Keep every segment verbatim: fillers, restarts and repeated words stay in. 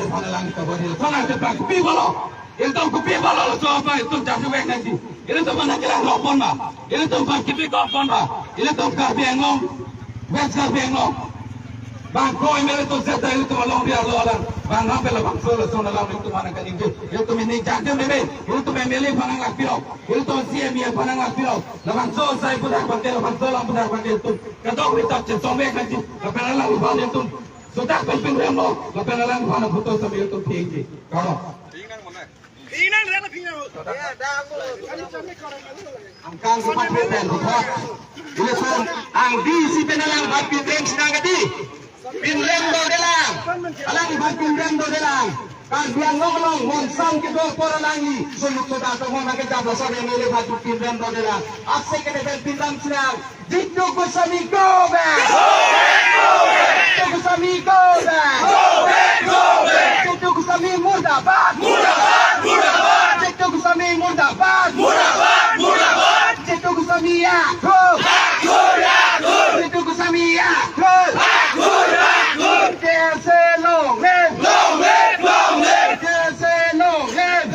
Panalang kabodi, panalang tepak kopi bolo. Ilitum kopi bolo laso apa ilitum jajuvek nangji. Ilitum mana kelang lopon ba. Ilitum pan kipi kopon ba. Ilitum Karbi Anglong, West Karbi Anglong. Bang ko M L A tum seta ilitum alongri arlo alam. Bang hampir labangso lason alam ilitum mana kaningje. Ilitum ini jajum meme. Ilitum M L A panalang piro. Ilitum C M E panalang piro. Labangso sai pudak bangke, labangso alam pudak bangke ilitum. Kadokave ta chesongvek nangji. Lapen alangliphan ilitum sudah penting rem lo, lapen alangliphan photo sambil tum P N G. Karo. Pinang, rana pinang. Angkang supat pen, supat. Ilitum ang D C pen alangliphan pinrem sinang kadi. Pinrem dodelang. Alangliphan pinrem dodelang. Karbi Anglong along, monsam kedo apor alangli. Suluk soda tomon nangkejap laso M L A phan pinrem dodelang. Aksai kede pen pinrem sinang. Jitu Goswami go back! Jitu Goswami go back! Jitu Goswami murdabad! Jitu Goswami murdabad! Jitu Goswami akhur! Jitu Goswami akhur! K S A long live! K S A long live!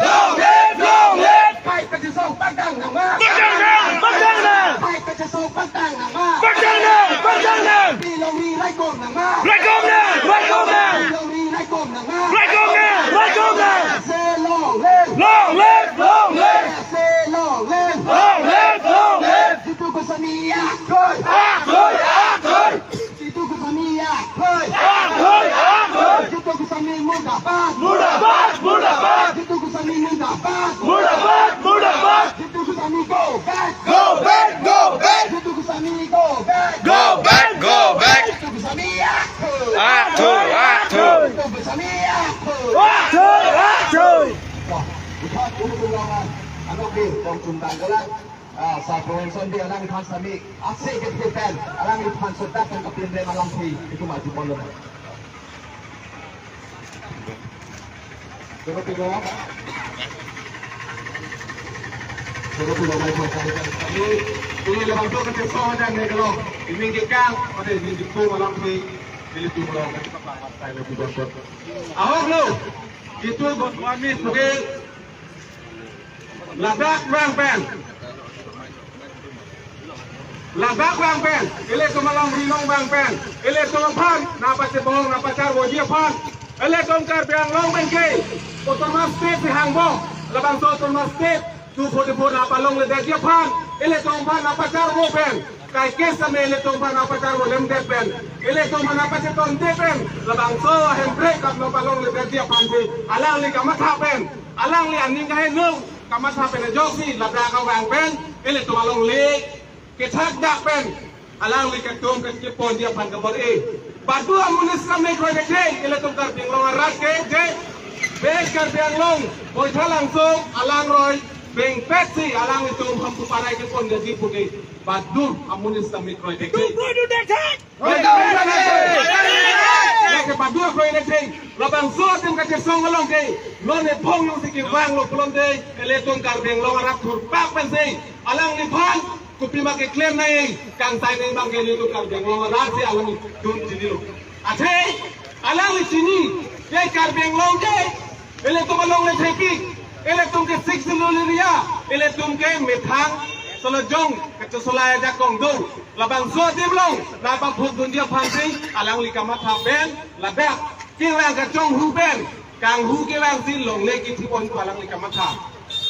Fight kachesong pangdang nangma. Pangdang nang, pangdang nang. Fight kachesong pangdang nangma. Pangdang nang, pangdang nang. Pilongri raikom nangma. Raikom nang, raikom nang. Pilongri raikom nangma. Raikom nang, raikom nang. K S A long live. Long live, long live. K S A long live. Long live, long live. Jitu Goswami akhur. Akhur, akhur. Jitu Goswami akhur. Akhur, akhur. Jitu Goswami murdabad. Murdabad, murdabad. Jitu Goswami murdabad. Murdabad, murdabad. Jitu Goswami go back. Go back, go back. Jitu Goswami go back. Go back, go back. Jitu Goswami akhur. Akhur, akhur. Jitu Goswami akhur. Akhur, akhur. Wah, lihat dulu ulangan. Anu, Bill, kong tundang jalan. Ah, sa Provinson di alangliphan sami, aksai kede pen, alangliphan sudah pen kapinrem alam si, itu maju polo. Coba tiga. Coba tiga, mai buat kali kan. Ini, ini lebang tu kecil soal dan dia kalau ini kekang, pada ini jepung alam si, ini tu kalau kita pakai, saya lebih dapat. Ahok lo, itu buat kami sebagai ladak vang pen. Ladak vang pen. Ilitum alongri along vang pen. Ilitum aphan nangpachebong nangpacharvoji aphan. Ilitum Karbi Anglong pen ke autonomous state si hangbo. Labangso autonomous state two forty-four nangpalongledetji aphan. Ilitum aphan nangpacharvo pen. Kaike same ilitum aphan nangpacharvo lemdet pen. Ilitum aphan nangpachetonde pen. Labangso ahemprek kam nangpalongledetji aphan si alangli kamatha pen. Alangli aning kaheno kamatha pen ajoksi ladak kevang pen, ilitum alongle kethak dak pen, alangli ketum keponji aphan kebor-i. Badu amonit sitame kroidetde, ilitum Karbi Anglong arat ke je, West Karbi Anglong, Baithalangso, alangroi, bengpet si, alanglitum Hampu Parai keponji puke, badu amonit sitame kroidetde. Tum kroidet thek! Lake badu kroidetde. Labangso adim kachesong along ke. Non ephong jongsi kevanglo pulote. Ilitum Karbi Anglong arat thurpak pensi. Alangliphan. Kopima keklem nangji. Kangsai nangji abang ke ilitum Karbi Anglong arat si alanglitum chinilo. Athe. Alangli chini. Ke Karbi Anglong ke. Ilitum alongle thepik, ilitum ke Sixth Schedule area, ilitum ke methang, solojong, kachosolai ajakong do. Labangso adim along, nangpaphukdunji aphansi, alangli kamatha pen, ladak, kevang kachonghu pen, kanghu kevangsi longle kethipon pu alangli kamatha.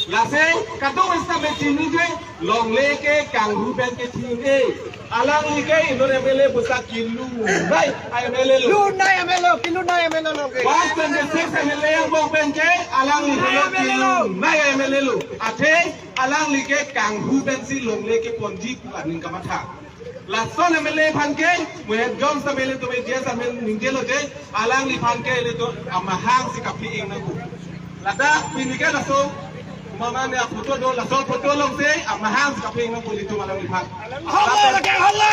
Lasi, kadokave sitame chinide, longle ke kanghu pen kethi un-e. Alangli ke inut M L A pusa kelunei M L A lo. Lunei M L A lo, kelunei M L A lo ke. One twenty-six M L A angbong pen ke alangli kelunei M L A lo. Athe alangli ke kanghu pensi longle keponji pu aning kamatha. Lason M L A aphan ke, muhen jong sa M L A atum media sa men ningjelo je, alangliphan ke ilitum amahang si kapi-ing nangpo. Ladak pini ke laso, mama ne photo do, laso photo alongsi amahang si kapi-ing nangpo ilitum alangliphan. Halo, lake halo.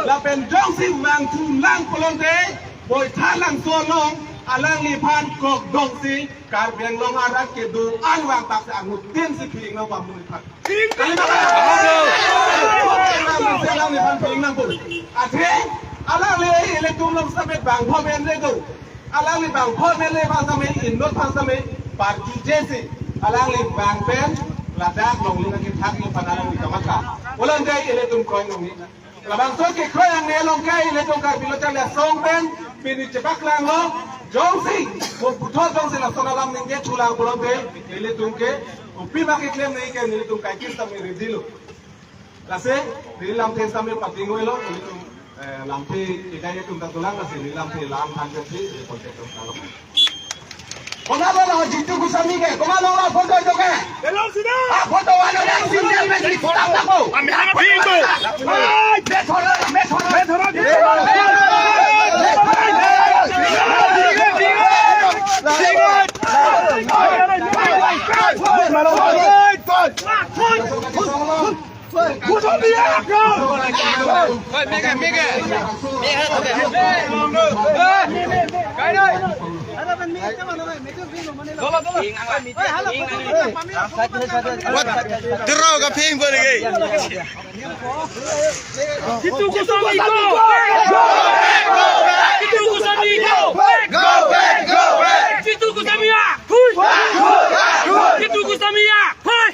Lapen jongsi mangthu lang pulote, Baithalangso along, alangliphan kok dongsi, Karbi Anglong arat kedo-an vang tak si anuttin si pi-ing nangpo amonit aphan. Kalima ka? Alangliphan pi-ing nangpo. Athe, alangli ilitum along sitame bang pho pen le do. Alangli bang pho M L A aphan tame, inut aphan tame, party jesi. Alangli bang pen, ladak longle nangkethak aphan alangli kamatha. Pulote ilitum kroi nangji. Labangso kekroi angne along ke ilitum Karbi Lo Charli Asong pen pini chepaklanglo, jongsi mo puthot jongsi lason alam ningje thulang pulote ilitum ke upi ma keklem nangji ke ilitum kaikis tame ready lo. Lasi neli lamthe sitame pating-oi lo, ilitum, eh, lamthe ikai atum ta dolang, lasi neli lamthe la-an than pensi report ke tum talo. Komat lo Jitu Goswami ke, komat lo photo itu ke? Hello, sida. Ah, photo wala na single me stop na ko. Ami hana photo. Ai, me thora, me thora, me thora. Tiro ka ping pon ke. Jitu Goswami go! Jitu Goswami go! Go back, go back! Jitu Goswami ah! Hui! Jitu Goswami ah! Hui!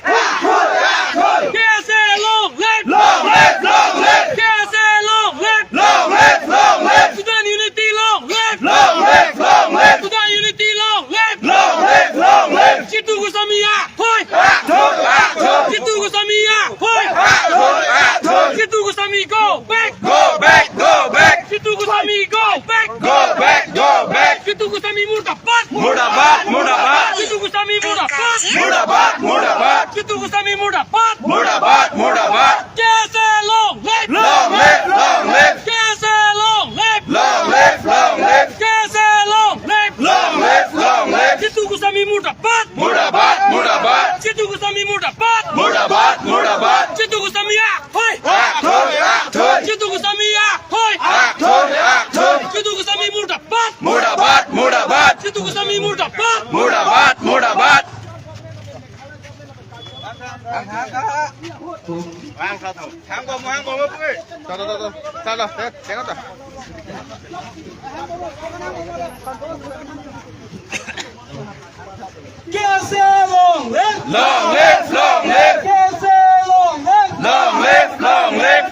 K S A long live! Long live, long live! K S A long live! Long live, long live! Student unity long live! Long live, long live! Student unity long live! Long live, long live! Jitu Goswami ah! Hui! Athur, athur! Jitu Goswami ah! Hui! Athur, athur! Jitu Goswami go back! Go back, go back! Jitu Goswami go back! Go back, go back! Jitu Goswami murdabad! Murdabad, murdabad! Jitu Goswami murdabad! Murdabad, murdabad! Jitu Goswami murdabad! Murdabad, murdabad! K S A long live! Long live, long live! K S A long live! Long live, long live! K S A long live! Long live, long live! Jitu Goswami murdabad! Murdabad, murdabad! Jitu Goswami murdabad! Murdabad, murdabad! Jitu Goswami ah! Hui! Athur, athur! Jitu Goswami ah! Hui! Athur, athur! Jitu Goswami murdabad! Murdabad, murdabad! Jitu Goswami murdabad! Murdabad, murdabad! Hang ko, hang ko, hang ko. Ta, ta, ta, ta. Ta, ta, ta, ta, ta. K S A long live! Long live, long live! K S A long live! Long live, long live!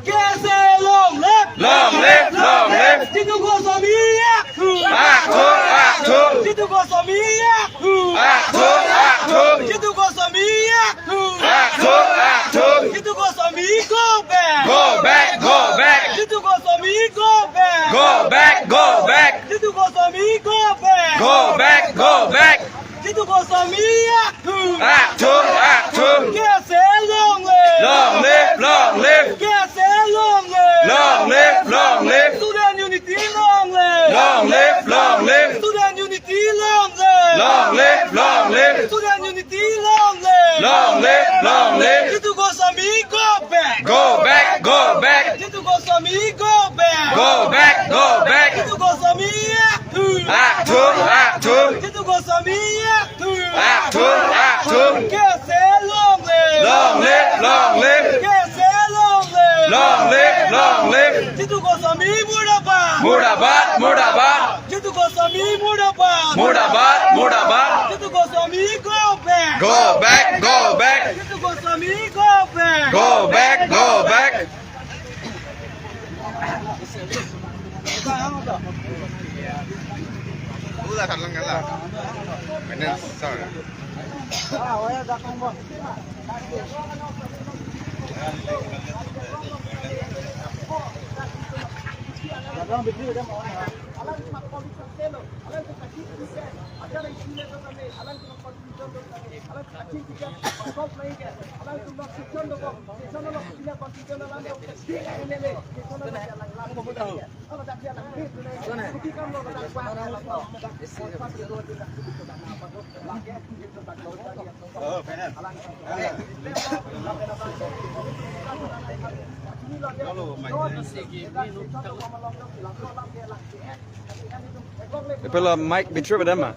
K S A long live! Long live, long live! Jitu Goswami athur! Athur, athur! Jitu Goswami athur! Athur, athur! Jitu Goswami athur! Athur, athur! Jitu Goswami go back! Go back, go back! Jitu Goswami go back! Go back, go back! Jitu Goswami go back! Go back, go back! Jitu Goswami athur! Athur, athur! K S A long live! Long live, long live! K S A long live! Long live, long live! Student unity long live! Long live, long live! Student unity long live! Long live, long live! Student unity long live! Long live, long live! Jitu Goswami go back! Go back, go back! Jitu Goswami go back! Go back, go back! Jitu Goswami athur! Athur, athur! Jitu Goswami athur! Athur, athur! K S A long live! Long live, long live! K S A long live! Long live, long live! Jitu Goswami murdabad! Murdabad, murdabad! Jitu Goswami murdabad! Murdabad, murdabad! Jitu Goswami go back! Go back, go back! Jitu Goswami go back! Go back, go back! Ula, salang kala. Menen sar. Epela mic bitrip ada ma?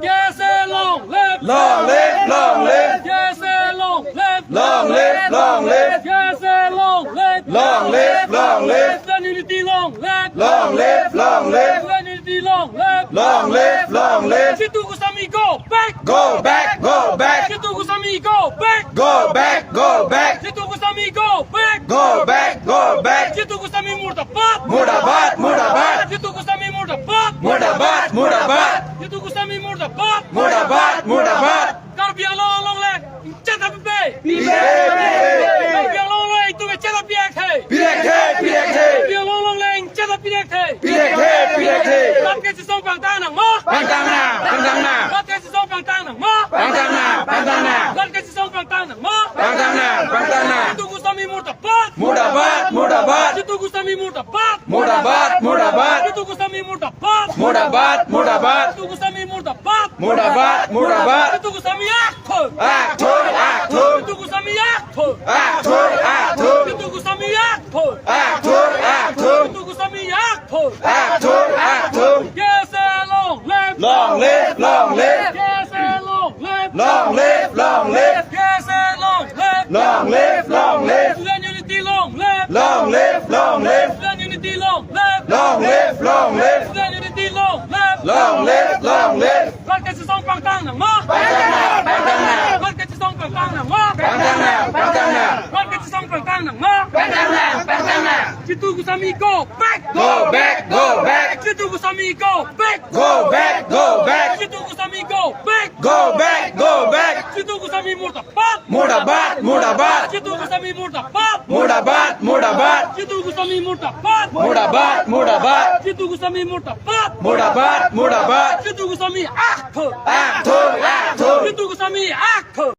K S A long live! Long live, long live! K S A long live! Long live, long live! K S A long live! Long live, long live! Student unity long Long live! Long live, long live! Student unity, long live! Long live, long live! Jitu Goswami, go back! Go back, go back! Jitu Goswami, go back! Go back, go back! Jitu Goswami, go back! Go back, go back! Jitu Goswami murdabad! Murdabad, murdabad! Jitu Goswami murdabad! Murdabad, murdabad! Jitu Goswami murdabad! Murdabad, murdabad! Karbi Anglong along le ingchet apipe. Pipe, pipe. Karbi Anglong along ingtung ingchet api akthe. Pi akthe, pi akthe. Karbi Anglong along le ingchet api akthe. Pi akthe, pi akthe. Rat kachesong pangtang nangma. Pangtang nang, pangtang nang. Rat kachesong pangtang nangma. Pangtang nang, pangtang nang. Rat kachesong pangtang nangma. Pangtang nang, pangtang nang. Jitu Goswami murdabad. Murdabad, murdabad. Jitu Goswami murdabad. Murdabad, murdabad. Jitu Goswami murdabad. Murdabad, murdabad. Jitu Goswami murdabad. Murdabad, murdabad. Jitu Goswami akthu. Akthu, akthu. Jitu Goswami akthu. Akthu, akthu. Jitu Goswami akthu. Akthu, akthu. Jitu Goswami akthu. Akthu, akthu. K S A long live. Long live, long live. K S A long live. Long live, long live. K S A long live. Long live, long live. Student unity long live. Long live, long live. Student unity long live. Long live, long live. Student unity long live. Long live, long live. Rat kachesong pangtang nangma. Pangtang nang, pangtang nang. Rat kachesong pangtang nangma. Pangtang nang, pangtang nang. Rat kachesong pangtang nangma. Pangtang nang, pangtang nang. Jitu Goswami, go back. Go back, go back. Jitu Goswami, go back. Go back, go back. Jitu Goswami, go back. Go back, go back. Jitu Goswami murdabad. Murdabad, murdabad. Jitu Goswami murdabad. Murdabad, murdabad. Jitu Goswami murdabad. Murdabad, murdabad. Jitu Goswami murdabad. Murdabad, murdabad. Jitu Goswami akthu. Akthu, akthu. Jitu Goswami akthu.